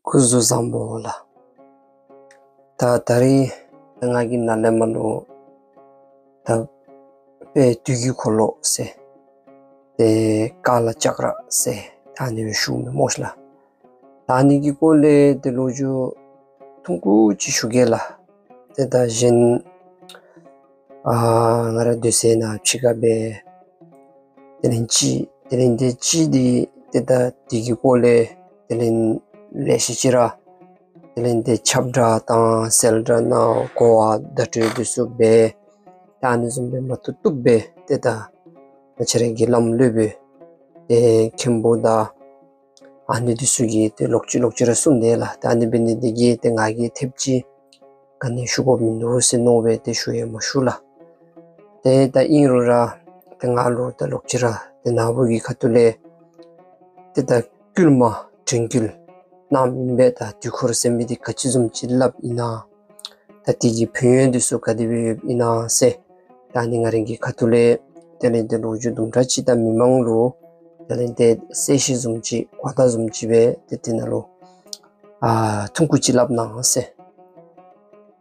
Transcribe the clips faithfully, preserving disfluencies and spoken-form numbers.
སྐུ་གཟུགས་བཟང་པོ་ལགས། ད་ད་རིས་ང་གིས་ནཱ་ལས་མར་ལུ་ད་དཔལ་དུས་ཀྱི་འཁོར་ལོ་ཟེར་ཏེ་ཀ་ལ་ཙཀྲ་ཟེར་ད་ཨ་ནི་སྦེ་ཞུཝ་མས་སྨོ་ལགས། ད་ཨ་ནི་གི་སྐོར་ལས་ཏེ་ལོ་རྒྱུས་ཐུང་ཀུ་ཅིག་ཞུ་གེ་ལགས། ཏེ་ད་གཞན་ཨ་ང་ར་སྡོད་སའི་ནང་ཕྱི་ཁར་སྦེ་དེ་ལས་ཅིག་དེ་ལས་ཏེ་ཅིག་འདི་ཏེ་ད་དེ་གི་སྐོར་ལས་དེ་ལས་ལེ་ཤ་ཅིག་ར་དེ་ལས་ཏེ་ཁྱབ་བསྒྲགས་དང་གསལ་བསྒྲགས་ནང་གོ་བ་བརྡ་སྤྲོད་འདི་ཚུ་འབད། ད་ཨ་ནི་བཟུམ་སྦེ་མ་བཏུབ་བཏུབ་སྦེ་ཏེ་ད་ང་བཅས་ར་གི་བླམ་སློབ་དཔོན་ཏེ་མཁན་པོ་དང་ཨ་ནི་འདི་ཚུ་གིས་ཏེ་ལོག་ཅི་ལོག་ཅི་ར་གསུངས་དེས་ལགས། ཏེ་ཨ་ནི་འབད་ནི་འདི་གིས་ཏེ་ང་གིས་ཐེབས་ཅིག་ག་ནི་ཞུ་དགོཔ་མིན་འདུག་ཟེར་མནོ་སྦེ་ཏེ་ཞུ་ཡང་མ་ཞུ་ལགས། ཏེ་ད་ཨིན་རུང་ར་ཏེ་ང་ལུ་ད་ལོག་ཅི་ར་ཏེ་ནཱ་བུ་གི་ཁ་ཐུག་ལས་ཏེ་ད་བསྐུལ་མ་དྲན་སྐུལ་གནངམ་ཨིན་པས། ད་དུས་འཁོར་ཟེར་མི་འདི་ག་ཅི་བཟུམ་ཅིག་སླབ་ཨིན་ན། ད་དེ་གི་ཕན་ཡོན་འདི་ཚུ་ག་དེ་སྦེ་ཡོདཔ་ཨིན་ན་ཟེར། ད་ཨ་ནི་ང་རའི་གི་ཁ་ཐུག་ལས་དེ་ལས་ཏེ་ལོ་རྒྱུས་དུམ་གྲ་ཅིག་ད་མི་མང་ལུ་དེ་ལས་ཏེ་གསལ་བཤད་བཟུམ་ཅིག་གོ་བརྡ་བཟུམ་ཅིག་སྦེ་ཏེ་དེ་ནང་ལུ་ཨ་ཐུང་ཀུ་ཅིག་སླབ་གནང་ཟེར།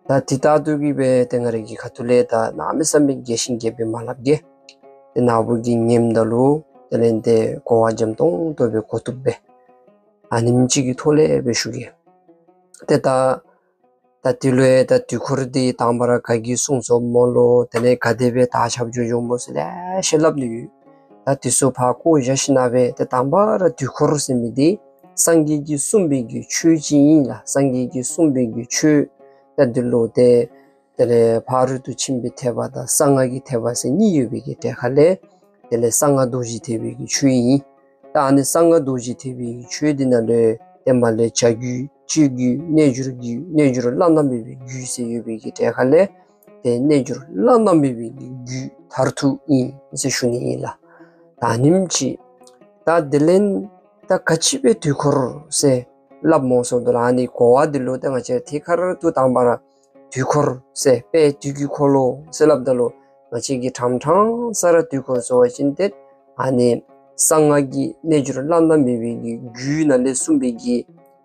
ད་དེ་ལྟར་དུ་གི་སྦེ་ཏེ་ང་རའི་གི་ཁ་ཐུག་ལས་ད་གནམ་མེད་ས་མེད་རྒྱས་ཤིང་རྒྱས་པ་སྦེ་མ་སླབ་གེ། ཏེ་ནཱ་བུ་གིས་ཉནམ་ད་ལུ་དེ་ལས་ཏེ་གོ་བ་འཇམ་ཏོང་ཏོ་སྦེ་གོ་བཏུབ་སྦེ་ཨ་ནེམ་ཅིག་གི་ཐོག་ལས་སྦེ་ཞུ་གེ། ཏེ་ད་ད་དེ་ལུ་ཡང་ད་དུས་འཁོར་འདི་དང་པ་ར་ག་གིས་གསུངས་སོངམ་སྨོ་ལོ། དེ་ལས་ག་དེ་སྦེ་དར་ཁྱབ་འགྱོ་འགྱོཝ་སྨོ་ཟེར་ལེ་ཤ་སླབ་ནི་ཡོད། ད་དེ་ཚུ་ཕར་བཀོ་བཞག་ཞིནམ་སྦེ་ཏེ་དང་པ་ར་དུས་འཁོར་ཟེར་མི་འདི་སངས་རྒྱས་ཀྱིས་གསུངས་པའི་གི་ཆོས་ཅིག་ཨིན་ལགས། སངས་རྒྱས་ཀྱིས་གསུངས་པའི་གི་ཆོས། ད་འདི་ལུ་ཏེ་དེ་ལས་ཕ་རོལ་ཏུ་ཕྱིན་པའི་ཐེག་པ་དང་གསང་སྔགས་ཀྱི་ཐེག་པ་ཟེར་གཉིས་ཡོད་པའི་གི་གྲས་ཁ་ལས་དེ་ལས་གསང་སྔགས་རྡོ་རྗེ་ཐེག་པའི་གི་ཆོས་ཨིན། ད་ཨ་ནི་གསང་སྔགས་རྡོ་རྗེ་ཐེག་པའི་གི་ཆོས་འདི་ནང་ལུ་ཏེ་མར་ལས་བྱ་རྒྱུད་སྤྱོད་རྒྱུད་རྣལ་འབྱོར་རྒྱུད་རྣལ་འབྱོར་བླ་ན་མེད་པའི་རྒྱུད་ཟེར་ཡོད་པའི་གི་གྲས་ཁ་ལས་ཏེ་རྣལ་འབྱོར་བླ་ན་མེད་པའི་གི་རྒྱུད་མཐར་ཐུག་ཨིན་ཟེར་ཞུ་ནི་ཨིན་ལགས། ད་ཨ་ནེམ་ཅིག། ད་དེ་ལས་ད་ག་ཅི་སྦེ་དུས་འཁོར་ཟེར་སླབ་སྨོ་ཟེརཝ་ད་ལུ་ཨ་ནི་གོ་བ་འདི་ལུ་ད་ང་བཅས་ཐད་ཀར་དུ་དང་པ་ར་དུས་འཁོར་ཟེར་དཔལ་དུས་ཀྱི་འཁོར་ལོ་ཟེར་སླབ་ད་ལུ་ང་བཅས་ཀྱིས་ཕྲང་ཕྲང་ས་ར་དུས་འཁོར་ཟེར་བ་ཅིན་ཏེ་ཨ་ནི་གསང་སྔགས་ཀྱི་རྣལ་འབྱོར་བླ་ན་མེད་པའི་གི་རྒྱུད་ནང་ལས་གསུངས་པའི་གི་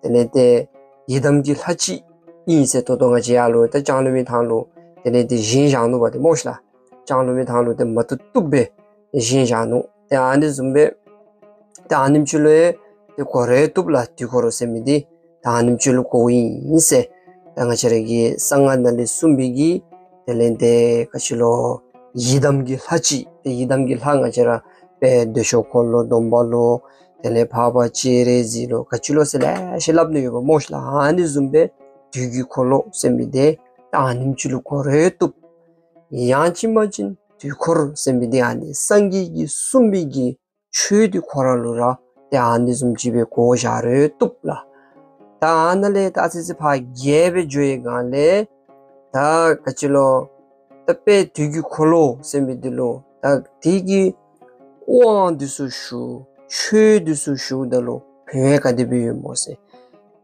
དེ་ལས་ཏེ་ཡི་དམ་གྱི་ལྷ་ཅིག་ཨིན་ཟེར་ཏོག་ཏོ་ང་བཅས་ཡར་ལུ་ད་ལྕང་གླིང་མི་ཐང་ལུ་དེ་ལས་ཏེ་བཞེངས་བཞག་ནུག་པ་ཏེ་སྨོ་ཤ་ལགས། ལྕང་གླིང་མི་ཐང་ལུ་ཏེ་མ་བཏུབ་བཏུབ་སྦེ་བཞེངས་བཞག་ནུག། ཏེ་ཨ་ནི་བཟུམ་སྦེ་ཏེ་ཨ་ནེམ་ཅིག་ལུ་ཡང་ཏེ་གོ་ར་བཏུབ་ལགས། དུས་འཁོར་ཟེར་མི་འདི་ད་ཨ་ནེམ་ཅིག་ལུ་གོཝ་ཨིན་ཟེར། ད་ང་བཅས་ར་གི་གསང་སྔགས་ནང་ལས་གསུངས་པའི་གི་དེ་ལས་ཏེ་ག་ཅི་ལོ་ཡི་དམ་གྱི་ལྷ་ཅིག། ཏེ་ཡི་དམ་གྱི་ལྷ་ང་བཅས་ར་དཔལ་བདེ་མཆོག་འཁོར་ལོ་སྡོམ་པ་ལོ་དེ་ལས་འཕགས་པ་སྤྱན་རས་གཟིགས་ལོ་ག་ཅི་ལོ་ཟེར་ལེ་ཤ་སླབ་ནི་ཡོདཔ་སྨོ་ཤ་ལགས། ཨ་ནི་བཟུམ་སྦེ་དུས་ཀྱི་འཁོར་ལོ་ཟེར་མི་འདི་ད་ཨ་ནེམ་ཅིག་ལུ་གོ་ར་བཏུབ། ཡང་ཅིན་མ་ཅིན་དུས་འཁོར་ཟེར་མི་འདི་ཨ་ནི་སངས་རྒྱས་ཀྱིས་གསུངས་པའི་གི་ཆོས་འདི་ཁོ་ར་ལུ་ར་ཏེ་ཨ་ནི་བཟུམ་ཅིག་སྦེ་གོ་བཞག་ར་བཏུབ་ལགས། ད་ཨ་ནཱ་ལས་ད་ཨ་ཙི་ཙི་ཕར་རྒྱས་སྦེ་འགྱོ་བའི་སྒང་ལས་ད་ག་ཅི་ལོ་ད་དཔལ་དུས་ཀྱི་འཁོར་ལོ་ཟེར་མི་འདི་ལུ་ད་དེ་གི་དབང་འདི་ཚུ་ཞུ་ཆོས་འདི་ཚུ་ཞུཝ་ད་ལུ་ཕན་ཡོན་ག་དེ་སྦེ་ཡོདཔ་སྨོ་ཟེར།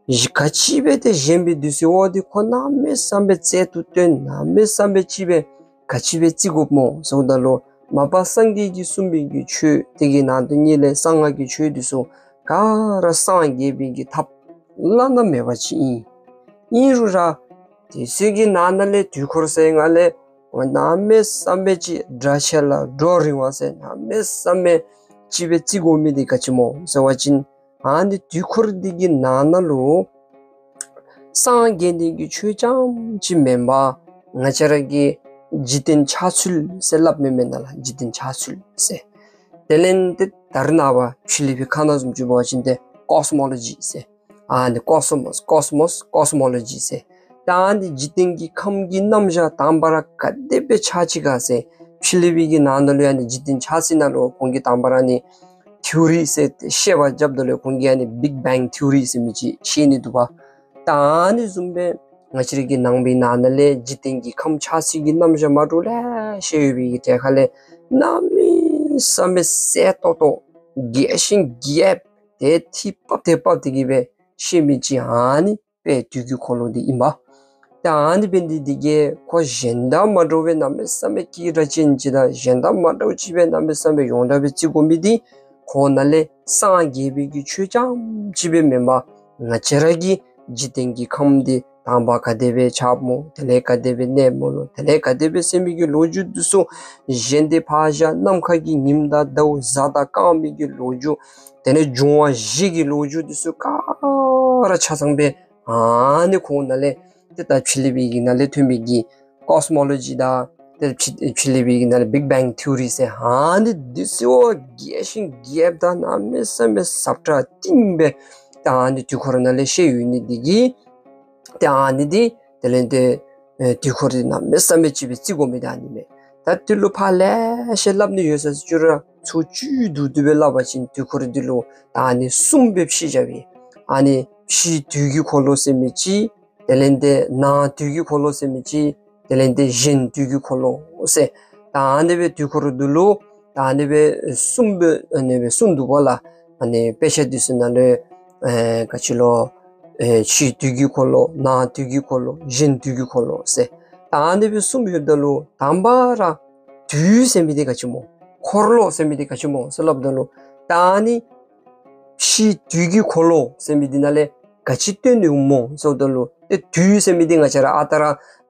ག་ཅི་སྦེ་ཏེ་གཞན་པའི་འདི་ཚུ་འོ་འདི་ཁོ་གནམ་མེད་ས་མེད་རྩལ་དུ་བཏོན་གནམ་མེད་ས་མེད་ཅིག་སྦེ་ག་ཅི་སྦེ་བརྩི་དགོཔ་སྨོ་ཟེརཝ་ད་ལུ་མ་པ་སངས་རྒྱས་ཀྱིས་གསུངས་པའི་གི་ཆོས་དེ་གི་ནང་དོན་ཉིད་ལས་གསང་སྔགས་ཀྱི་ཆོས་འདི་ཚུ་ག་ར་སངས་རྒྱས་པའི་གི་ཐབས་བླ་ན་མེད་པ་ཅིག་ཨིན། ཨིན་རུང་ར་དེ་ཚུ་གི་ནང་ན་ལས་དུས་འཁོར་ཟེར་སྒང་ལས་འོ་གནམ་མེད་ས་མེད་ཅིག་སྒྲ་ཆེ་ལ་སྒྲོ་རིང་བ་ཟེར་གནམ་མེད་ས་མེད་ཅིག་སྦེ་བརྩི་དགོ་མི་འདི་ག་ཅི་སྨོ་ཟེར་བ་ཅིན་ཨ་ནི་དུས་འཁོར་འདི་གི་ནང་ན་ལུ་སངས་རྒྱས་ནི་གི་ཆོས་རྐྱངམ་ཅིག་མེན་པར་ང་བཅས་ར་གི་འཇིག་རྟེན་ཆགས་ཚུལ་ཟེར་སླབ་མི་མེན་ན་ལགས། འཇིག་རྟེན་ཆགས་ཚུལ་ཟེར། དེ་ལས་ཏེ་ད་རེས་ནངས་པ་ཕྱི་གླིང་པའི་ཁ་ནང་བཟུམ་ཅིག་འབད་བ་ཅིན་ཏེ་ཀོས་མོ་ལོ་ཇི་ཟེར། ཨ་ནི་ཀོས་མོས་ཀོས་མོས་ཀོས་མོ་ལོ་ཇི་ཟེར། ད་ཨ་ནི་འཇིག་རྟེན་གྱི་ཁམས་ཀྱི་རྣམ་གཞག་དང་པ་ར་ག་དེ་སྦེ་ཆགས་ཅི་ག་ཟེར་ཕྱི་གླིང་པའི་གི་ནང་ན་ལུ་ཡང་ཨ་ནི་འཇིག་རྟེན་ཆགས་ཚུལ་ནང་ལུ་ཁོང་གིས་དང་པ་ར་ཨ་ནི་ཐི་ཡོ་རི་ཟེར་ཏེ་བཤད་པ་རྐྱབ་ད་ལུ་ཁོང་གིས་ཨ་ནི་བིག་བེང་ཐི་ཡོ་རི་ཟེར་མི་ཅིག་བཤད་ནི་འདུག་པ། ད་ཨ་ནི་བཟུམ་སྦེ་ང་བཅས་ར་གི་ནང་པའི་ནང་ན་ལས་འཇིག་རྟེན་གྱི་ཁམས་ཆགས་ཚུལ་གྱི་རྣམ་གཞག་མ་འདྲཝ་ལེ་ཤ་ཡོད་པའི་གི་གྲས་ཁ་ལས་གནམ་མེད་ས་མེད་གསལ་ཏོག་ཏོ་རྒྱས་ཤིང་རྒྱསཔ་ཏེ་ཐིག་ཕབ་ཏེ་ཕབ་སྟེ་གི་སྦེ་བཤད་མི་ཅིག་ཨ་ནི་དཔལ་དུས་ཀྱི་འཁོར་ལོ་འདི་ཨིན་པས། ཏེ་ཨ་ནི་འབད་ནི་འདི་གིས་ཁོ་གཞན་དང་མ་འདྲཝ་སྦེ་གནམ་མེད་ས་མེད་སྐད་གྲགས་ཅན་ཅིག་དང་གཞན་དང་མ་འདྲཝ་ཅིག་སྦེ་གནམ་མེད་ས་མེད་ཡོངས་གྲགས་སྦེ་བརྩི་དགོ་མི་འདི་ཁོ་ནང་ལས་སངས་རྒྱས་པའི་གི་ཆོས་རྐྱངམ་ཅིག་སྦེ་མེན་པར་ ང་བཅས་ར་གི་འཇིག་རྟེན་གྱི་ཁམས་འདི་དང་པ་ག་དེ་སྦེ་ཆགསཔ་སྨོ། དེ་ལས་ག་དེ་སྦེ་གནསཔ་སྨོ་ལོ། དེ་ལས་ག་དེ་སྦེ་ཟེར་མི་གི་ལོ་རྒྱུས་འདི་ཚུ་གཞན་འདི་ཕར་བཞག། ནམ་མཁའ་གི་ཉིམ་དང་ཟླཝ་གཟའ་དང་སྐར་མའི་གི་ལོ་རྒྱུས། དེ་ལས་འབྱུང་བ་བཞི་གི་ལོ་རྒྱུས་འདི་ཚུ་ག་ར་ཆ་ཚང་སྦེ་ཨ་ནི་ཁོང་ནང་ལས་ཏེ་ད་ཕྱི་གླིང་པའི་གི་ནང་ལས་ཐོན་པའི་གི་ཀོསི་མོ་ལོ་ཇི་དང་ཏེ་ཕྱི་ཕྱི་གླིང་པའི་གི་ནང་ལས་བིག་བེང་ཐི་ཡོ་རི་ཟེར་ཨ་ནི་འདི་ཚུ་རྒྱས་ཤིང་རྒྱསཔ་དང་གནམ་མེད་ས་མེད་ཟབ་དྲགས་གཏིང་སྦེ་ད་ཨ་ནི་དུས་འཁོར་ནང་ལས་བཤད་ཡོད་ནི་འདི་གིས་ཏེ་ཨ་ནི་འདི་དེ་ལས་ཏེ་ཨེ་དུས་འཁོར་འདི་གནམ་མེད་ས་མེད་ཅིག་སྦེ་བརྩི་དགོ་མི་འདི་ཨ་ནི་མས། ད་འདི་ལུ་ཕར་ལེ་ཤ་སླབ་ནི་ཡོད་ཟེར་ཞུ་རུང་ཚུ་བཅུད་བསྡུ་བསྡུ་སྦེ་སླབ་པ་ཅིན་དུས་འཁོར་འདི་ལུ་ད་ཨ་ནི་གསུམ་སྦེ་ཕྱེ་བཞག་པས། ཨ་ནི་ཕྱིའི་དུས་ཀྱི་འཁོར་ལོ་ཟེར་མི་ཅིག། དེ་ལས་ཏེ་ནང་དུས་ཀྱི་འཁོར་ལོ་ཟེར་མི་ཅིག། དེ་ལས་ཏེ་གཞན་དུས་ཀྱི་འཁོར་ལོ་ཟེར། ད་ཨ་ནི་སྦེ་དུས་འཁོར་འདི་ལུ་ད་ཨ་ནི་སྦེ་གསུམ་སྦེ་ཨ་ནི་སྦེ་གསུམ་འདུག་པ་ལགས། ཨ་ནི་དཔེ་ཆ་འདི་ཚུ་ནང་ལུ་ཨེ་ག་ཅི་ལོ་ཨེ་ཕྱིའི་དུས་ཀྱི་འཁོར་ལོ། ནང་དུས་ཀྱི་འཁོར་ལོ། གཞན་དུས་ཀྱི་འཁོར་ལོ་ཟེར། ད་ཨ་ནི་སྦེ་གསུམ་ཡོདཔ་ད་ལུ་དང་པ་ར་དུས་ཟེར་མི་འདི་ག་ཅི་སྨོ། འཁོར་ལོ་ཟེར་མི་འདི་ག་ཅི་སྨོ་ཟེར་སླབ་ད་ལུ་ད་ཨ་ནི་ཕྱིའི་དུས་ཀྱི་འཁོར་ལོ་ཟེར་མི་འདི་ནང་ལས་ག་ཅི་སྟོན་ནི་སྨོ་ཟེར་ད་ལུ་ཏེ་དུས་ཟེར་མི་འདི་ང་བཅས་ར་ཨ་རྟག་ར་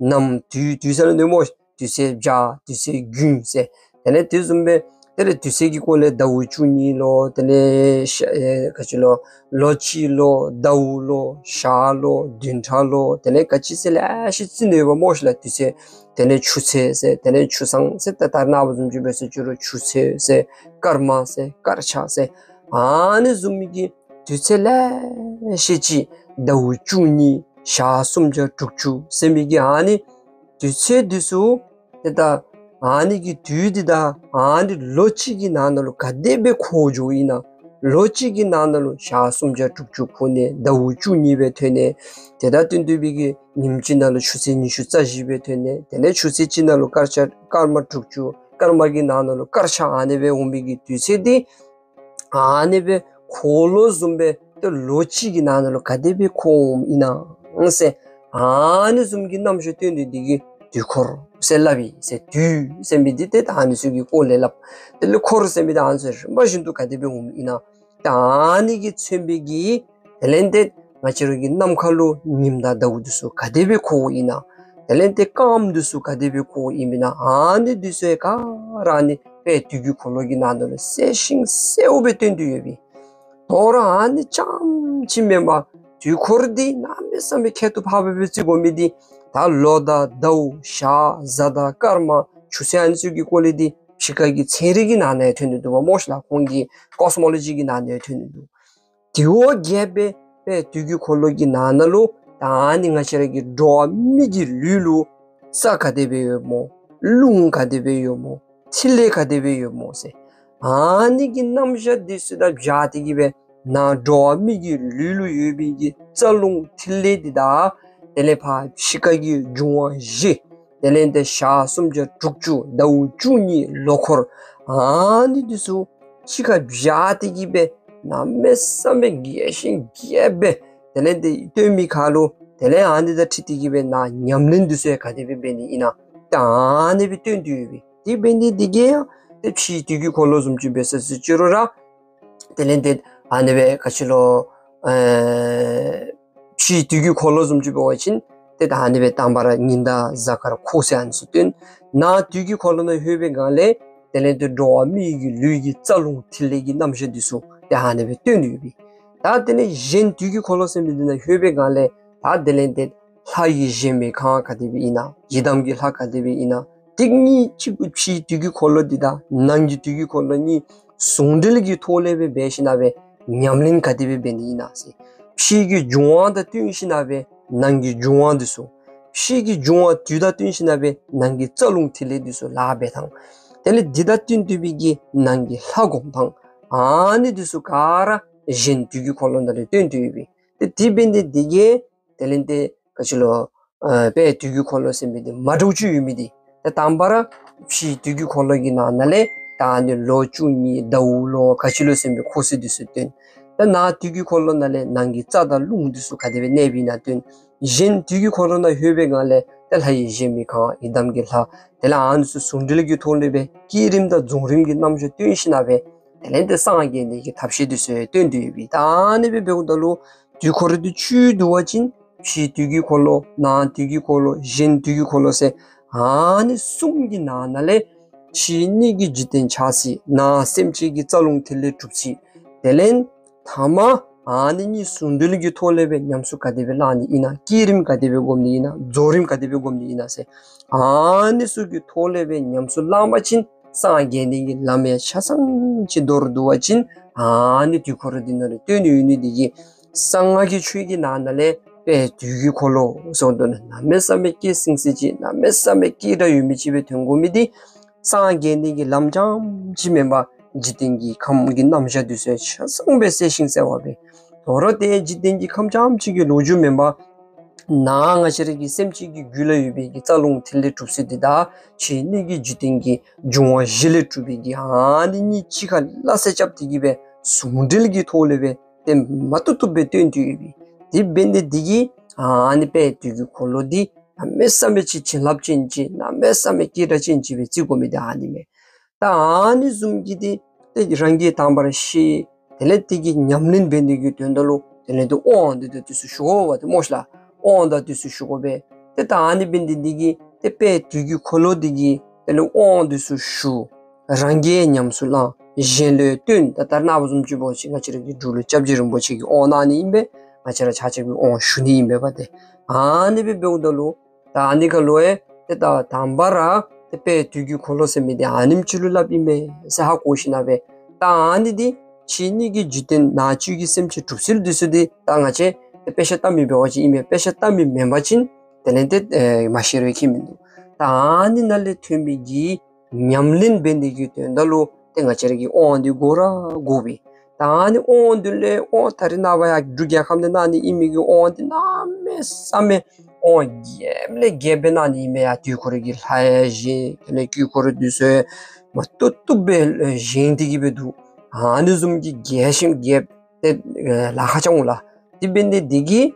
ནམ་དུས་དུས་ཟེར་སླབ་ནི་སྨོ། དུས་ཚོད་བརྒྱ། དུས་ཚོད་དགུན་ཟེར། དེ་ལས་དེ་བཟུམ་སྦེ་དེ་ལས་དུས་ཚོད་ཀྱི་སྐོར་ལས་ཟླཝ་བཅུ་གཉིས་ལོ། དེ་ལས་ཤ་ཨེ་ག་ཅི་ལོ་ལོ་གཅིག་ལོ། ཟླཝ་ལོ། ཞག་ལོ། བདུན་ཕྲག་ལོ། དེ་ལས་ག་ཅི་ཟེར་ལེ་ཤ་རྩི་ནི་ཡོདཔ་སྨོ་ཤིག་ལགས། དུས་ཚོད། དེ་ལས་ཆུ་ཚོད་ཟེར། དེ་ལས་ཆུ་སྲང་ཟེར། ད་ད་རེས་ནངས་པ་བཟུམ་ཅིག་འབད་ཟེར་ཞུ་རུང་ཆུ་ཚོད་ཟེར། སྐར་མ་ཟེར། སྐར་ཆ་ཟེར། ཨ་ནི་བཟུམ་མའི་གི་དུས་ཚོད་ལེ་ཤ་ཅིག། ཟླཝ་བཅུ་གཉིས། ཞག་སུམ་བརྒྱ་དྲུག་ཅུ་ཟེར་མི་གི་ཨ་ནི་དུས་ཚོད་འདི་ཚུ་ཏེ་ད་ཨ་ནི་གི་དུས་འདི་ད་ཨ་ནི་ལོ་གཅིག་གི་ནང་ན་ལུ་ག་དེ་སྦེ་འཁོར་འགྱོཝ་ཨིན་ན། ལོ་གཅིག་གི་ནང་ན་ལུ་ཞག་སུམ་བརྒྱ་དྲུག་ཅུ་འཁོར་ནི། ཟླཝ་བཅུ་གཉིས་སྦེ་ཐོན་ནི། དེ་དང་བསྟུན་ཏེ་སྦེ་གི་ཉིནམ་གཅིག་ནང་ལུ་ཆུ་ཚོད་ཉི་ཤུ་རྩ་བཞི་སྦེ་ཐོན་ནི། དེ་ལས་ཆུ་ཚོད་གཅིག་ནང་ལུ་སྐར་ཆ་སྐར་མ་དྲུག་ཅུ། སྐར་མ་གི་ནང་ན་ལུ་སྐར་ཆ་ཨ་ནི་སྦེ་འོང་མི་གི་དུས་ཚོད་འདི་ཨ་ནི་སྦེ་འཁོར་ལོ་བཟུམ་སྦེ་ཏེ་ལོ་གཅིག་གི་ནང་ན་ལུ་ག་དེ་སྦེ་འཁོརཝ་ཨིན་ན་ཟེར། ཨ་ནི་བཟུམ་གྱི་རྣམ་གཞག་སྟོན་ནི་འདི་གིས་དུས་འཁོར་ཟེར་སླབ་ཨིན་ཟེར། དུས་ཟེར་མི་འདི་ཏེ་ད་ཨ་ནི་ཚུ་གི་སྐོར་ལས་སླབ། དེ་ལས་འཁོར་ཟེར་མི་འདི་ཨ་ནི་ཚུ་རིམ་པ་བཞིན་དུ་ག་དེ་སྦེ་འོངམ་ཨིན་ན། ད་ཨ་ནི་གིས་མཚོན་པའི་གི་དེ་ལས་ཏེ་ང་བཅས་ར་གི་ནམ་མཁའ་ལུ་ཉིམ་དང་ཟླཝ་འདི་ཚུ་ག་དེ་སྦེ་འཁོརཝ་ཨིན་ན། དེ་ལས་ཏེ་སྐརམ་འདི་ཚུ་ག་དེ་སྦེ་འཁོརཝ་ཨིན་མེན་ན། ཨ་ནི་འདི་ཚུ་ཡང་ག་ར་ཨ་ནི་དཔལ་དུས་ཀྱི་འཁོར་ལོ་གི་ནང་ན་ལུ་གསལ་ཤིང་གསལཝ་སྦེ་སྟོན་ཏེ་ཡོད་པས། དོ་རུང་ཨ་ནི་རྐྱངམ་ཅིག་མེན་པར་དུས་འཁོར་འདི་གནམ་མེད་ས་མེད་ཁྱད་དུ་འཕགས་པ་སྦེ་བརྩི་དགོ་མི་འདི་ད་ལོ་དང་ཟླཝ་ཞག་གཟའ་དང་སྐར་མ་ཆུ་ཚོད་ཨ་ནི་ཚུ་གི་སྐོར་ལས་འདི་ཕྱི་ཁ་གི་ཚན་རིག་གི་ནང་ན་ཡང་ཐོན་ཏེ་འདུག་པ་སྨོ་ཤིག་ལགས། ཁོང་གི་ཀོསི་མོ་ལོ་ཇི་གི་ནང་ན་ཡང་ཐོན་ཏེ་འདུག། དེ་བ་རྒྱབ་སྦེ་དཔལ་དུས་ཀྱི་འཁོར་ལོ་གི་ནང་ན་ལུ་ད་ཨ་ནི་ང་བཅས་ར་གི་འགྲོ་བ་མི་གི་ལུས་ལུ་རྩ་ག་དེ་སྦེ་ཡོདཔ་སྨོ། རླུང་ག་དེ་སྦེ་ཡོདཔ་སྨོ། ཐིག་ལེ་ག་དེ་སྦེ་ཡོདཔ་སྨོ་ཟེར། ཨ་ནི་གི་རྣམ་གཞག་འདི་ཚུ་དང་སྦྱར་ཏེ་གི་སྦེ་ནང་འགྲོ་བ་མི་གི་ལུས་ལུ་ཡོད་པའི་གི་རྩ་རླུང་ཐིག་ལེ་འདི་དང་དེ་ལས་ཕར་ཕྱི་ཁ་གི་འབྱུང་བ་བཞི། དེ་ལས་ཏེ་ཞག་སུམ་བརྒྱ་དྲུག་ཅུ། ཟླཝ་བཅུ་གཉིས། ལོ་འཁོར། ཨ་ནི་འདི་ཚུ་གཅིག་ཁར་སྦྱར་ཏེ་གི་སྦེ་གནམ་མེད་ས་མེད་རྒྱས་ཤིང་རྒྱས་སྦེ་དེ་ལས་ཏེ་སྟོན་མི་ཁར་ལུ་དེ་ལས་ཨ་ནི་དང་འཁྲིལ་ཏེ་གི་སྦེ་ནང་ཉམས་ལེན་འདི་ཚུ་ཡང་ག་དེ་སྦེ་འབད་ནི་ཨིན་ན། ད་ཨ་ནི་སྦེ་སྟོན་ཏེ་ཡོད་པས། དེ་འབད་ནི་འདི་གིས་ཡང་ཏེ་ཕྱིའི་དུས་ཀྱི་འཁོར་ལོ་བཟུམ་ཅིག་འབད་ཟེར་ཞུ་རུང་ར་དེ་ལས་ཏེ་ཨ་ནི་སྦེ་ག་ཅི་ལོ་ཨེ་ཕྱིའི་དུས་ཀྱི་འཁོར་ལོ་བཟུམ་ཅིག་འབད་བ་ཅིན་ཏེ་ད་ཨ་ནི་སྦེ་དང་པ་ར་ཉིམ་དང་གཟའ་སྐར་འཁོར་ཚེས་ཨ་ནི་ཚུ་སྟོན། ནང་དུས་ཀྱི་འཁོར་ལོ་ནང་ལྷོད་པའི་སྒང་ལས་དེ་ལས་ཏེ་འགྲོ་བ་མི་གི་ལུས་ཀྱི་རྩ་རླུང་ཐིག་ལེ་གི་རྣམ་གཞག་འདི་ཚུ་ཏེ་ཨ་ནི་སྦེ་སྟོན་ཏེ་ཡོད་པས། ད་དེ་ལས་གཞན་དུས་ཀྱི་འཁོར་ལོ་ཟེར་མི་འདི་ནང་ལྷོད་པའི་སྒང་ལས་ད་དེ་ལས་ཏེ་ལྷ་ཡི་གཞལ་མེད་ཁང་ག་དེ་སྦེ་ཨིན་ན། ཡི་དམ་གྱི་ལྷ་ག་དེ་སྦེ་ཨིན་ན། དེ་གཉིས་གཅིག་ཕྱིའི་དུས་ཀྱི་འཁོར་ལོ་འདི་དང་ནང་གི་དུས་ཀྱི་འཁོར་ལོ་གཉིས་ཟུང་འབྲེལ་གྱི་ཐོག་ལས་སྦེ་འབད་ཞིན་ན་སྦེ་ཉམས་ལེན་ག་དེ་སྦེ་འབད་ནི་ཨིན་ན་ཟེར། ཕྱི་གི་འབྱུང་བ་དང་བསྟུན་ཞིན་ན་སྦེ་ནང་གི་འབྱུང་བ་འདི་ཚུ། ཕྱི་གི་འབྱུང་བ་དུས་དང་བསྟུན་ཞིན་ན་སྦེ་ནང་གི་རྩ་རླུང་ཐིག་ལེ་འདི་ཚུ་ལཱ་འབད་ཐངས། དེ་ལས་འདི་དང་བསྟུན་ཏེ་སྦེ་གི་ནང་གི་ལྷ་སྒོམ་ཐངས། ཨ་ནི་འདི་ཚུ་ག་ར་གཞན་དུས་ཀྱི་འཁོར་ལོ་ནང་ལས་སྟོན་ཏེ་ཡོད་པས། ཏེ་དེ་འབད་ནི་འདི་གིས་དེ་ལས་ཏེ་ག་ཅི་ལོ་ཨ་དཔལ་དུས་ཀྱི་འཁོར་ལོ་ཟེར་མི་འདི་མ་འདྲཝ་ཅིག་ཡོད་མི་འདི་ད་དང་པ་ར་ཕྱིའི་དུས་ཀྱི་འཁོར་ལོ་གི་ནང་ན་ལས་ད་ཨ་ནི་ལོ་བཅུ་གཉིས་ཟླཝ་ལོ་ག་ཅི་ལོ་ཟེར་མི་འཁོར་ཚེས་འདི་ཚུ་སྟོན། ད་ནང་དུས་ཀྱི་འཁོར་ལོ་ནང་ལས་ནང་གི་རྩ་དང་རླུང་འདི་ཚུ་ག་དེ་སྦེ་གནས་པའི་ནང་སྟོན། གཞན་དུས་ཀྱི་འཁོར་ལོ་ནང་ལྷོད་པའི་སྒང་ལས་ད་ལྷ་ཡི་གཞལ་མེད་ཁང་ཡི་དམ་གྱི་ལྷ་དེ་ལས་ཨ་ནི་ཚུ་ཟུང་འབྲེལ་གྱི་ཐོག་ལས་སྦེ་བསྐྱེད་རིམ་དང་རྫོགས་རིམ་གྱི་རྣམ་གཞག་སྟོན་ཞིན་ན་སྦེ་དེ་ལས་ཏེ་སངས་རྒྱས་ནི་གི་ཐབས་ཤེས་འདི་ཚུ་སྟོན་ཏེ་ཡོད་པས། ད་ཨ་ནི་སྦེ་འབདཝ་ད་ལུ་ དུས་འཁོར་འདི་བཅུ་འདུ་བ་ཅིན་ཕྱི་དུས་ཀྱི་འཁོར་ལོ་ནང་དུས་ཀྱི་འཁོར་ལོ་གཞན་དུས་ཀྱི་འཁོར་ལོ་ཟེར་ཨ་ནི་གསུམ་གྱི་ནང་ན་ལས་ཕྱི་སྣོད་ཀྱི་འཇིག་རྟེན་ཆགས་ཚུལ་ནང་སེམས་ཅན་གྱི་རྩ་རླུང་ཐིག་ལེ་གྲུབ་ཚུལ། དེ་ལས་ཐ་མ་ཨ་ནི་གཉིས་ཟུང་འབྲེལ་གྱི་ཐོག་ལས་སྦེ་ཉམས་སུ་ག་དེ་སྦེ་བླང་ནི་ཨིན་ན། བསྐྱེད་རིམ་ག་དེ་སྦེ་སྒོམ་ནི་ཨིན་ན། རྫོགས་རིམ་ག་དེ་སྦེ་སྒོམ་ནི་ཨིན་ན་ཟེར་ཨ་ནི་ཚུ་གི་ཐོག་ལས་སྦེ་ཉམས་སུ་བླངས་པ་ཅིན་སངས་རྒྱས་ནི་གི་ལམ་ཡང་ཆ་ཚང་ཅིག་མདོར་བསྡུ་བ་ཅིན་ཨ་ནི་དུས་འཁོར་འདི་ནང་ལུ་སྟོན་ནི་ཡོད་ནི་འདི་གིས་གསང་སྔགས་ཀྱི་ཆོས་ཀྱི་ནང་ན་ལས་དཔལ་དུས་ཀྱི་འཁོར་ལོ་ཟེར་དོ་ནི་གནམ་མེད་ས་མེད་སྐད་སེང་སེང་ཅིག་གནམ་མེད་ས་མེད་སྐད་གྲགས་ཡོད་མི་ཅིག་སྦེ་ཐོན་དགོ་མི་འདི་སངས་རྒྱས་ནི་གི་ལམ་རྐྱངམ་ཅིག་མེན་པར་འཇིག་རྟེན་གྱི་ཁམས་ཀྱི་རྣམ་གཞག་འདི་ཚུ་ཆ་ཚང་སྦེ་གསལ་ཞིང་གསལ་བ་སྦེ། དོ་རུང་ཏེ་འཇིག་རྟེན་གྱི་ཁམས་རྐྱངམ་ཅིག་གི་ལོ་རྒྱུས་མེན་པར་ནང་ང་བཅས་ར་གི་སེམས་ཅན་གྱི་རྒྱུད་ལ་ཡོད་པའི་གི་རྩ་རླུང་ཐིག་ལེ་གྲུབ་ཚུལ་འདི་དང་ཕྱི་སྣོད་ཀྱི་འཇིག་རྟེན་གྱི་འབྱུང་བ་བཞི་ལས་གྲུབ་པའི་གི་ཨ་ནི་གཉིས་གཅིག་ཁར་སླ་བསྲེ་རྐྱབ་སྟེ་གི་སྦེ་ཟུང་འབྲེལ་གྱི་ཐོག་ལས་སྦེ་ཏེ་མ་བཏུབ་བཏུབ་སྦེ་སྟོན་ཏེ་ཡོད་པས། དེ་འབད་ནི་འདི་གིས་ཨ་ནི་དཔལ་དུས་ཀྱི་འཁོར་ལོ་འདི་གནམ་མེད་ས་མེད་ཅིག་བྱིན་རླབས་ཅན་ཅིག་གནམ་མེད་ས་མེད་སྐད་གྲགས་ཅན་ཅིག་སྦེ་བརྩི་དགོ་མི་འདི་ཨ་ནི་མས། ད་ཨ་ནི་བཟུམ་གྱི་འདི་ཏེ་རང་གིས་དང་པ་ར་ཤེས། དེ་ལས་དེ་གི་ཉམས་ལེན་འབད་ནི་གི་དོན་དག་ལུ་དེ་ལས་ཏེ་དབང་འདི་དང་འདི་ཚུ་ཞུ་དགོ་པ་ཏེ་སྨོ་ཤ་ལགས། དབང་དང་འདི་ཚུ་ཞུ་དགོ་པས། ཏེ་ད་ཨ་ནི་འབད་ནི་འདི་གིས་ཏེ་དཔལ་དུས་ཀྱི་འཁོར་ལོ་འདི་གི་དེ་ལས་དབང་འདི་ཚུ་ཞུ། རང་གིས་ཉམས་སུ་བླང་། གཞན་ལུ་སྟོན། ད་ད་རེས་ནངས་པ་བཟུམ་ཅིག་འབད་བ་ཅིན་ང་བཅས་ར་གི་འབྲུག་ལུ་སྐྱབས་རྗེ་རིན་པོ་ཆེ་གི་དབང་གནང་ནི་ཨིན་པས། ང་བཅས་ར་ཆ་ཁྱབ་ཀྱིས་དབང་ཞུ་ནི་ཨིན་པས་པ་ཏེ། ཨ་ནི་སྦེ་འབདཝ་ད་ལུ་ད་ཨ་ནི་ཁ་ལུ་ཨེ་ཏེ་ད་དང་པ་ར་ཏེ་དཔལ་དུས་ཀྱི་འཁོར་ལོ་ཟེར་མི་འདི་ཨ་ནེམ་ཅིག་ལུ་སླབ་ཨིན་མས་ཟེར་ཧ་གོ་ཞིན་ན་སྦེ། ད་ཨ་ནི་འདི་ཕྱི་སྣོད་ཀྱི་འཇིག་རྟེན་ནང་བཅུད་ཀྱི་སེམས་ཅན་གྲུབ་ཚུལ་འདི་ཚུ་འདི་ད་ང་བཅས་ཏེ་དཔེ་ཆ་ལྟ་མི་འབད་བ་ཅིན་ཨིན་མས། དཔེ་ཆ་ལྟ་མི་མེན་པ་ཅིན་དེ་ལས་ཏེ་ཨེ་མ་ཤེས་རུང་ཁྱད་མིན་འདུག། ད་ཨ་ནི་ནང་ལས་ཐོན་མི་གི་ཉམས་ལེན་འབད་ནི་གི་དོན་དག་ལུ་ཏེ་ང་བཅས་ར་གིས་དབང་འདི་དགོ་ར་དགོ་པས། ད་ཨ་ནི་དབང་འདི་ལས་དབང་ད་རེས་ནངས་པ་ཡང་འབྲུག་རྒྱལ་ཁབ་ནང་གནང་ནི་ཨིན་མི་གི་དབང་འདི་གནམ་མེད་ས་མེད་དབང་རྒྱས་ལས་རྒྱས་སྦེ་གནང་ནི་ཨིན་མས། ཡ་དུས་འཁོར་གྱི་ལྷ་ཡང་བཞེངས། དེ་ལས་དཀྱིལ་འཁོར་འདི་ཚུ་མ་བཏུབ་བཏུབ་སྦེ་བཞེངས་ཏེ་གི་སྦེ་འདུག། ཨ་ནི་བཟུམ་གྱི་རྒྱས་ཤིང་རྒྱས་ཏེ་ལཱ་ཁག་ཅིག་འོང་ལགས། དེ་འབད་ནི་འདི་གིས་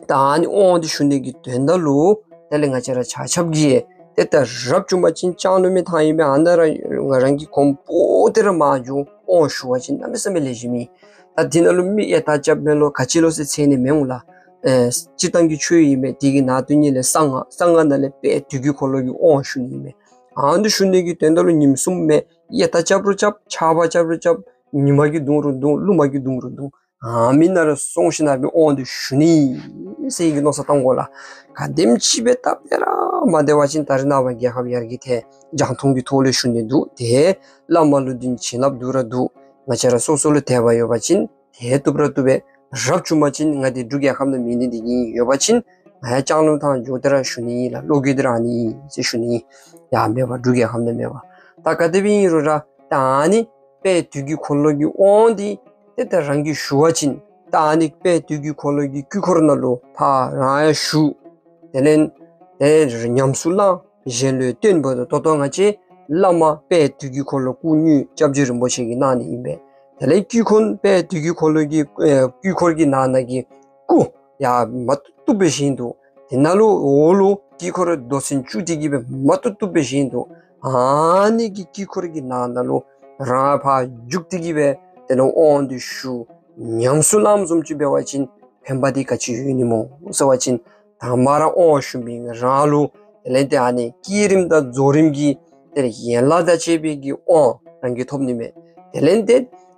ད་ཨ་ནི་དབང་འདི་ཞུ་ནི་གི་དོན་དག་ལུ་དེ་ལས་ང་བཅས་ར་ཆ་ཁྱབ་ཀྱིས་ཏེ་ད་རབ་བྱུང་པ་ཅིན་ལྕང་གླིང་མི་ཐང་ཨིན་པས། ཨ་ནཱ་ར་ང་རང་གི་གོངམ་པོ་ཏེ་ར་མར་འགྱོ་དབང་ཞུ་བ་ཅིན་གནམ་མེད་ས་མེད་ལེགས་ཤོམ་ཨིན། ད་འདི་ནང་ལུ་མི་གཡས་ལྟག་རྐྱབ་མས་ལོ་ག་ཅི་ལོ་ཟེར་འཚོལ་ནི་མི་འོང་ལགས། ཨེ་སྤྱིར་བཏང་གི་ཆོས་ཨིན་མས། དེ་གི་ནང་དོན་ཉིད་ལས་གསང་སྔགས། གསང་སྔགས་ནང་ལས་དཔལ་དུས་ཀྱི་འཁོར་ལོ་གི་དབང་ཞུ་ནི་ཨིན་མས། ཨ་ནི་ཞུ་ནི་གི་དོན་དག་ལུ་ཉིནམ་གསུམ་མས། གཡས་ལྟག་རྐྱབ་རུང་རྐྱབ། ཆརཔ་རྐྱབ་རུང་རྐྱབ། ཉི་མ་གིས་གདུང་རུང་གདུང་། རླུང་མ་གིས་གདུང་རུང་གདུང་། ཨ་མི་ནང་ར་སོང་ཞིན་ན་སྦེ་དབང་འདི་ཞུ་ནི་ཟེར་གྱི་མནོ་བསམ་བཏང་དགོ་ལགས། ག་དེམ་ཅིག་སྦེ་སྟབས་བདེ་ར་མ་བདེ་བ་ཅིན་ད་རེས་ནངས་པ་རྒྱལ་ཁབ་ཡར་རྒྱས་ཐལ། རྒྱང་མཐོང་གི་ཐོག་ལས་ཞུ་ནི་འདུག། ཏེ་བླ་མ་ལུ་འདི་བྱིན་རླབས་འདུག་ར་འདུག། ང་བཅས་ར་སོ་སོ་ལུ་དད་པ་ཡོད་པ་ཅིན་ཏེ་བཏུབ་ར་བཏུབ་པས། རབ་བྱུང་པ་ཅིན་ང་འདི་འབྲུག་རྒྱལ་ཁབ་ནང་མེད་ནི་འདི་གིས་ཡོད་པ་ཅིན་ང་ཡང་ལྕང་གླིང་མི་ཐང་འགྱོ་སྟེ་ར་ཞུ་ནི་ཨིན་ལགས། བློ་འགྱོད་འདི་ར་ཨ་ནི་ཨིན་ཟེར་ཞུ་ནི་ཨིན། ཡ་མེད་པ་འབྲུག་རྒྱལ་ཁབ་ནང་མེད་པ། ད་ག་དེ་སྦེ་ཨིན་རུང་ར་ད་ཨ་ནི་དཔལ་དུས་ཀྱི་འཁོར་ལོ་གི་དབང་འདི་ཏེ་ད་རང་གིས་ཞུ་བ་ཅིན་ད་ཨ་ནི་དཔལ་དུས་ཀྱི་འཁོར་ལོ་གི་དཀྱིལ་འཁོར་ནང་ལུ་ཕར་རང་ཡང་བཞུགས། དེ་ལས་ཏེ་ཉམས་སུ་བླང་། གཞན་ལུ་སྟོན་པ་ད་ལྟོ་ང་བཅས་བླ་མ་དཔལ་དུས་ཀྱི་འཁོར་ལོ་སྐུ་དངོས་སྐྱབས་རྗེ་རིན་པོ་ཆེ་གིས་གནང་ནི་ཨིན་པས། དེ་ལས་དཀྱིལ་འཁོར་དཔལ་དུས་ཀྱི་འཁོར་ལོ་གི་ཨེ་དཀྱིལ་འཁོར་གྱི་ནང་ན་གི་སྐུ་ཡ་མ་བཏུབ་བཏུབ་སྦེ་བཞེངས་འདུག། དེ་ནང་ལུ་འོག་ལུ་དཀྱིལ་འཁོར་རྡོ་ཚོན་བཅུག་སྟེ་གི་སྦེ་མ་བཏུབ་བཏུབ་སྦེ་བཞེངས་འདུག། ཨ་ནི་གི་དཀྱིལ་འཁོར་གྱི་ནང་ན་ལུ་རང་ཕར་བཞུགས་ཏེ་གི་སྦེ་དེ་ལུ་དབང་འདི་ཞུ། ཉམས་སུ་བླངམ་བཟུམ་ཅིག་འབད་བ་ཅིན་ཕན་པ་འདི་ག་ཅི་ཡོད་ནི་སྨོ་ཟེར་བ་ཅིན་དང་པ་ར་དབང་ཞུ་མི་རང་ལུ་དེ་ལས་ཏེ་ཨ་ནི་བསྐྱེད་རིམ་དང་རྫོགས་རིམ་གྱི་དེ་ལས་ཡན་ལག་དང་བཅས་པའི་གི་དབང་རང་གིས་ཐོབ་ནི་མས། དེ་ལས་ཏེ་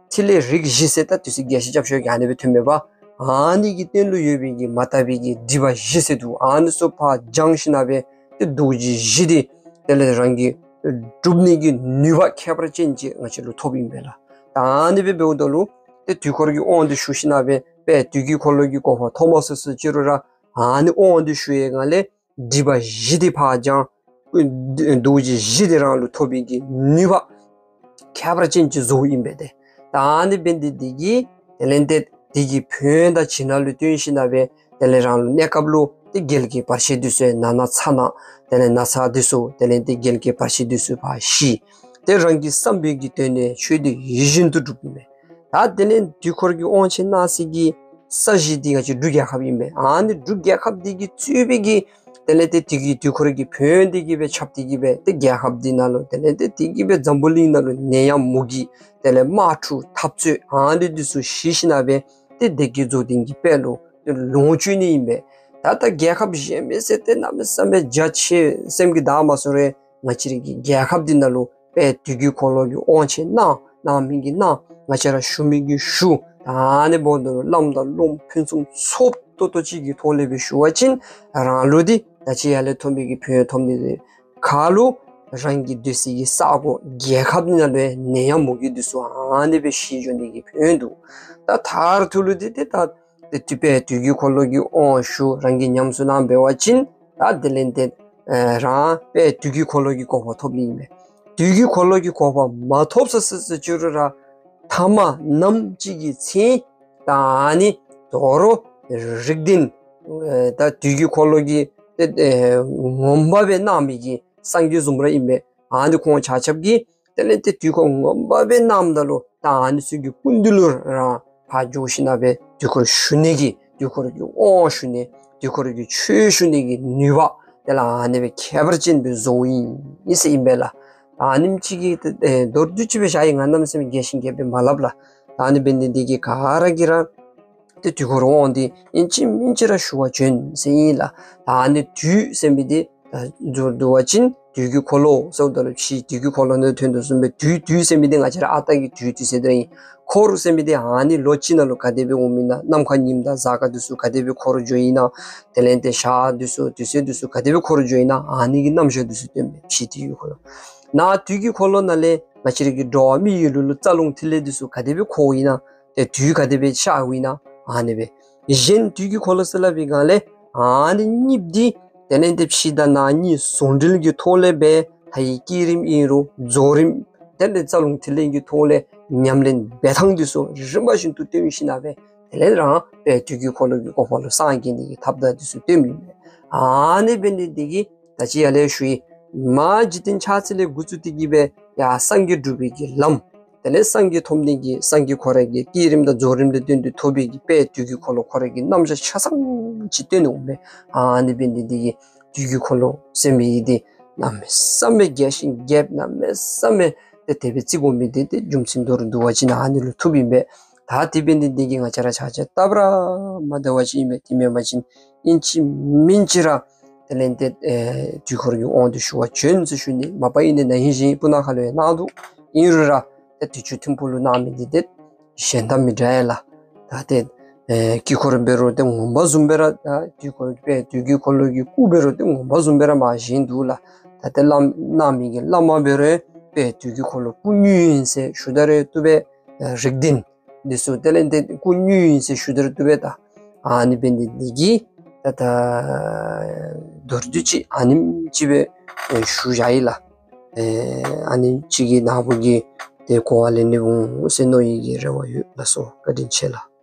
ཐིག་ལེ་རིགས་བཞི་ཟེར་ད་དུས་ཚོད་རྒྱས་བཤད་རྐྱབ་ཤོས་ཀྱི་ཨ་ནི་སྦེ་ཐོན་མས་པ། ཨ་ནི་གི་སྟེང་ལུ་ཡོད་པའི་གི་མ་དག་པའི་གི་སྒྲིབ་པ་བཞི་ཟེར་འདུག། ཨ་ནི་ཚུ་ཕར་སྦྱང་ཞིན་ན་སྦེ་ཏེ་རྡོ་རྗེ་བཞི་འདི་དེ་ལས་རང་གིས་སྒྲུབ་ནི་གི་ནུས་པ་ཁྱད་པར་ཅན་ཅིག་ང་བཅས་ལུ་ཐོབ་ཨིན་པས་ལགས། ད་ཨ་ནི་སྦེ་འབདཝ་ད་ལུ་ཏེ་དུས་འཁོར་གྱི་དབང་འདི་ཞུ་ཞིན་ན་སྦེ་དཔལ་དུས་ཀྱི་འཁོར་ལོ་གི་གོ་འཕང་ཐོབ་མ་ཚུགས་ཚུགས་ཅི་རུང་ར་ཨ་ནི་དབང་འདི་ཞུ་བའི་སྒང་ལས་སྒྲིབ་པ་བཞི་འདི་ཕར་སྦྱང་། རྡོ་རྗེ་བཞི་འདི་རང་ལུ་ཐོབ་པའི་གི་ནུས་པ་ཁྱད་པར་ཅན་ཅིག་བཟོཝ་ཨིན་པས་ཏེ། ད་ཨ་ནི་འབད་ནི་འདི་གིས་དེ་ལས་ཏེ་དེ་གི་ཕན་ཡོན་དང་བྱིན་རླབས་ལུ་བརྟེན་ཞིན་ན་སྦེ་དེ་ལས་རང་ལུ་གནས་སྐབས་ལུ་ཏེ་རྒྱལ་ཁའི་བར་ཆད་འདི་ཚུ་ན་ན་ཚ་ན་དེ་ལས་ན་ཚ་འདི་ཚུ་དེ་ལས་ཏེ་རྒྱལ་ཁའི་བར་ཆད་འདི་ཚུ་ཕར་ཞི། ཏེ་རང་གིས་བསམ་པའི་གི་དོན་ལས་ཆོས་འདི་ཡིད་བཞིན་དུ་འགྲུབ་ཨིན་པས། ད་དེ་ལས་དུས་འཁོར་གྱི་དབང་ཆེན་གནང་སའི་གི་ས་གཞི་འདི་ག་ཅི་འབྲུག་རྒྱལ་ཁབ་ཨིན་པས། ཨ་ནི་འབྲུག་རྒྱལ་ཁབ་འདི་གིས་གཙོས་པའི་གི་དེ་ལས་ཏེ་དེ་གི་དུས་འཁོར་གྱི་ཕན་ཡོན་འདི་གིས་སྦེ་ཁྱབ་སྟེ་གི་སྦེ་ཏེ་རྒྱལ་ཁབ་འདི་ནང་ལུ་དེ་ལས་ཏེ་དེ་གིས་སྦེ་འཛམ་བུ་གླིང་ནང་ལུ་ནད་ཡམས་མུ་གེ་དེ་ལས་དམག་འཁྲུག་འཐབ་རྩོད་ཨ་ནི་འདི་ཚུ་ཞི་ཞིན་ན་སྦེ་ ཏེ་སྡེ་དགེ་རྫོང་སྡིངས་ཀྱི་དཔལ་ལུ་ཏེ་ལོངས་སྤྱོད་ནི་ཨིན་པས། ད་ད་རྒྱལ་ཁབ་གཞན་མི་ཟེར་ཏེ་གནམ་མེད་ས་མེད་རྒྱ་ཆེ་སེམས་ཀྱིས་བདའ་མ་ཚུགས་རུང་ང་བཅས་རའི་གི་རྒྱལ་ཁབ་འདི་ནང་ལུ་དཔལ་དུས་ཀྱི་འཁོར་ལོ་གི་དབང་ཆེ་གནང་གནང་མི་གིས་གནང་། ང་བཅས་ར་ཞུ་མི་གིས་ཞུ། ད་ཨ་ནི་འབདཝ་ད་ལུ་བླམ་དང་སློབམ་ཕུན་སུམ་ཚོགས་ཏོག་ཏོ་ཅིག་གི་ཐོག་ལས་སྦེ་ཞུ་བ་ཅིན་རང་ལུགས་འདི་ད་ཅི་ཡར་ལས་ཐོན་པའི་གི་ཕན་ཡོན་ཐོབ་ནི་དེ་ཁར་ལུ་རང་གི་སྡོད་སའི་གི་ས་གོ་རྒྱལ་ཁབ་འདི་ནང་ལུ་ཡང་ནད་ཡམས་མུ་གེ་འདི་ཚུ་ཨ་ནི་སྦེ་ཞི་འགྱོ་ནི་གི་ཕན་ཡོན་འདུག། ད་མཐར་ཐུག་ལུ་འདི་ཏེ་ད་ཏེ་དཔལ་དུས་ཀྱི་འཁོར་ལོ་གི་དབང་ཞུ་རང་གིས་ཉམས་སུ་བླངས་འབད་བ་ཅིན་ད་དེ་ལས་ཏེ་ཨེ་རང་དཔལ་དུས་ཀྱི་འཁོར་ལོ་གི་གོ་འཕང་ཐོབ་ནི་ཨིན་མས། དུས་ཀྱི་འཁོར་ལོ་གི་གོ་འཕང་མ་ཐོབ་ས་ཟེར་ཟེར་ཅི་རུང་ར་ཐ་མ་ནམ་ཅིག་གི་ཚེ་ད་ཨ་ནི་དོ་རུང་རིགས་ལྡན་ཨེ་ད་དུས་ཀྱི་འཁོར་ལོ་གི་ཏེ་ཨེ་ངོ་མ་སྦེ་གནང་མི་གི་སངས་རྒྱས་བཟུམ་ར་ཨིན་པས། ཨ་ནི་ཁོང་ཆ་ཁྱབ་ཀྱིས་དེ་ལས་ཏེ་དུས་འཁོར་ངོ་མ་སྦེ་གནངམ་ད་ལུ་ད་ཨ་ནི་ཚུ་གི་སྐུ་མདུན་ལུ་ར་ཕར་འགྱོ་ཞིན་ན་སྦེ་དུས་འཁོར་ཞུ་ནི་གི་དུས་འཁོར་གྱི་དབང་ཞུ་ནི་དུས་འཁོར་གྱི་ཆོས་ཞུ་ནི་གི་ནུས་པ་དེ་ལས་ཨ་ནི་སྦེ་ཁྱད་པར་ཅན་སྦེ་བཟོཝ་ཨིན་ཟེར་ཨིན་པས་ལགས། ཨ་ནེམ་ཅིག་གི་ཨེ་མདོར་བསྡུས་ཅིག་སྦེ་བཞག་ཡི། ང་གནམ་མེད་ས་མེད་རྒྱས་ཤིང་རྒྱསཔ་སྦེ་མ་སླབ་ལགས། ཨ་ནི་འབད་ནི་འདི་གིས་ག་ར་གིས་ར་ཏེ་དུས་འཁོར་དབང་འདི་ཨིན་ཅི་མིན་ཅི་ར་ཞུ་བར་བྱོན་ཟེར་ཨིན་ལགས། ཨ་ནི་དུས་ཟེར་མི་འདི་ད་མདོར་བསྡུ་བ་ཅིན་དུས་ཀྱི་འཁོར་ལོ་ཟེརཝ་ད་ལུ་ཕྱི་དུས་ཀྱི་འཁོར་ལོ་ནང་ཐོན་དོ་བཟུམ་སྦེ་དུས་དུས་ཟེར་མི་འདི་ང་བཅས་ར་ཨ་རྟག་གི་དུས་དུས་ཟེར་དོ་ཨིན། འཁོར་ཟེར་མི་འདི་ཨ་ནི་ལོ་གཅིག་ནང་ལུ་ག་དེ་སྦེ་འོངམ་ཨིན་ན། ནམ་མཁའ་ཉིམ་དང་གཟའ་སྐར་འདི་ཚུ་ག་དེ་སྦེ་འཁོར་འགྱོཝ་ཨིན་ན། དེ་ལས་ཏེ་ཞག་འདི་ཚུ་དུས་ཚོད་འདི་ཚུ་ག་དེ་སྦེ་འཁོར་འགྱོཝ་ཨིན་ན། ཨ་ནི་གི་རྣམ་གཞག་འདི་ཚུ་སྟོནམ་མས་ཕྱི་དུས་ཀྱི་འཁོར་ལོ། ནཱ་དུས་ཀྱི་འཁོར་ལོ་ནང་ལས་ང་བཅས་རའི་གི་འགྲོ་བ་མི་ཡི་ལུས་ལུ་རྩ་རླུང་ཐིག་ལེ་འདི་ཚུ་ག་དེ་སྦེ་འཁོརཝ་ཨིན་ན། ཏེ་དུས་ག་དེ་སྦེ་ཤརཝ་ཨིན་ན། ཨ་ནི་སྦེ་གཞན་དུས་ཀྱི་འཁོར་ལོ་ཟེར་སླབ་པའི་སྒང་ལས་ཨ་ནི་གཉིསཔོ་འདི་དེ་ལས་ཏེ་ཕྱི་དང་ནང་གཉིས་ཟུང་འབྲེལ་གྱི་ཐོག་ལས་སྦེ་ད་ཨེ་བསྐྱེད་རིམ་ཨིན་རུང་རྫོགས་རིམ་དེ་ལས་རྩ་རླུང་ཐིག་ལེ་གི་ཐོག་ལས་ཉམས་ལེན་འབད་ཐངས་འདི་ཚུ་རིམ་པ་བཞིན་དུ་སྟོན་ཞིན་ན་སྦེ་དེ་ལས་རང་དཔལ་དུས་ཀྱི་འཁོར་ལོ་གི་གོ་འཕང་ལུ་སངས་རྒྱས་ནི་གི་ཐབས་དང་འདི་ཚུ་སྟོནམ་ཨིན་པས། ཨ་ནི་འབད་ནི་འདི་གིས་ད་ཅི་ཡར་ལས་ཞུ་ཡི། མ་འཇིག་རྟེན་ཆགས་ཚད་ལས་འགོ་བཙུགས་ཏེ་གི་སྦེ་ཡར་སངས་རྒྱས་སྒྲུབ་པའི་གི་ལམ། དེ་ལས་སངས་རྒྱས་ཐོབ་ནི་གི་སངས་རྒྱས་ཁོ་རའི་གི་བསྐྱེད་རིམ་དང་རྫོགས་རིམ་ལས་བརྟེན་ཏེ་ཐོབ་པའི་གི་དཔལ་དུས་ཀྱི་འཁོར་ལོ་ཁོ་རའི་གི་རྣམ་གཞག་ཆ་ཚང་ཅིག་སྟོན་འོང་པས། ཨ་ནི་འབད་ནི་འདི་གིས་དུས་ཀྱི་འཁོར་ལོ་ཟེར་མི་འདི་གནམ་མེད་ས་མེད་རྒྱས་ཤིང་རྒྱསཔ་གནམ་མེད་ས་མེད་ཏེ་དེ་སྦེ་བརྩི་དགོ་མི་འདི་ཏེ་རྒྱུ་མཚན་མདོར་བསྡུ་བ་ཅིན་ཨ་ནི་ལུ་ཐུགཔ་ཨིན་པས། ད་དེ་འབད་ནི་འདི་གིས་ང་བཅས་ར་ཆ་ཁྱབ་ད་ར་མ་འདའ་བ་ཅིན་ཨིན་པས། དེ་མེན་པ་ཅིན་ཨིན་ཅི་མིན་ཅི་ར་དེ་ལས་ཏེ་ཨེ་དུས་འཁོར་གྱི་དབང་འདི་ཞུ་བར་བྱོན་ཟེར་ཞུ་ནི། མ་པ་ཨིན་ན་ན་ཧིང་གཞེས་ནིང་སྤུ་ན་ཁ་ལུ་ཡང་གནང་འདུག། ཨིན་རུང་ར་ཏེ་དུས་ཚོད་ཐིམ་ཕུག་ལུ་གནང་མི་འདི་ཏེ་གཞན་དང་མི་འདྲ་ཡ་ལགས། ད་ཏེ་ཨེ་དཀྱིལ་འཁོར་འབད་རུང་ཏེ་ངོ་མ་བཟུམ་སྦེ་ར་ད་དུས་འཁོར་དཔལ་དུས་ཀྱི་འཁོར་ལོ་གི་སྐུ་འབད་རུང་ཏེ་ངོ་མ་བཟུམ་སྦེ་ར་མ་བཞེངས་འདུག་ལགས། ད་ཏེ་བླམ་གནང་མི་གི་བླ་མ་འབད་རུང་དཔལ་དུས་ཀྱི་འཁོར་ལོ་སྐུ་དངོས་ཨིན་ཟེར་ཞུ་ད་རུང་བཏུབ་པས། ཨེ་རིགས་ལྡན་འདི་ཚུ་དེ་ལས་ཏེ་སྐུ་དངོས་ཨིན་ཟེར་ཞུ་ད་རུང་བཏུབ་པས། ད་ཨ་ནི་འབད་ནི་འདི་གིས་ད་ད་མདོར་བསྡུས་ཅིག་ཨ་ནེམ་ཅིག་སྦེ་ཨེ་ཞུ་བཞག་ཡི་ལགས། ཨེ་ཨ་ནེམ་ཅིག་གིས་ནཱ་བུ་གིས་ཏེ་གོ་བ་ལེན་ནི་འོང་ཟེར་མནོ་ཡི་གི་རེ་བ་ཡོད་ལགས་སོ། བཀའ་དྲིན་ཆེ་ལགས།